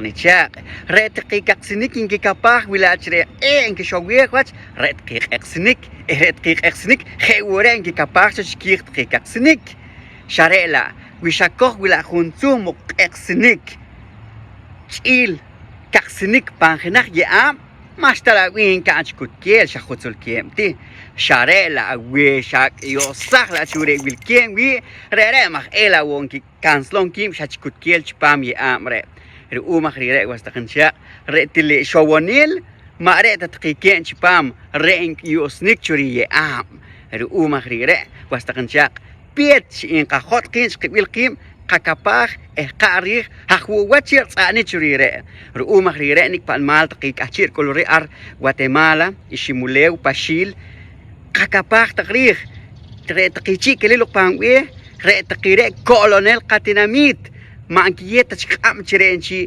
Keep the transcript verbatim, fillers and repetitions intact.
nichaaq'. Re' taqe kaqsinik nkikapaaj wi la' chi re' q'ee' nkixowej wach re' taqe q'eqsinik eh re' taqe q'eqsinik je' wo' re' nkikapaaj cho chikiij taqe kaqsinik. Xa re' la' wi xakoj wi la' juntzuhum q'eqsinik ch'iil kaqsinik pan jenaj ye'aab', ma'xta la' b'ih nka'n chi kutkeel xa jutzulkeeb' ti. Xa re' la' wi xak'iyosaj la' cho re' wilkeeb' wii', re're' maj ela' wo' nkikanslom kiib' xa chi kutkeel chipaam ye'aab' re'. Ru'um aj re're' was taq nichaaq', re' til xowonel ma' re' ta taqe keeb' chipaam re' nk'iyosnik cho riye'aab'. Ru'um aj re're' was taq nichaaq', peet chi nqajot' qiib' chi qib'il qiib' qakapaaj eh qa' riij haj wo' wach chi ritz'a'nik cho re're'. Ru'um aj re're' nik' pa' nimaal taqe k'ahchi' rik'uluriik ar Guatemala, Iximulew, Paxiil, qakapaaj taq riij. Re' taqe chii' kelil loq pan b'eeh, re' taqe re' ko'lonel qatinamiit ma' nkiyeew ta chik q'ab' chi re' nchi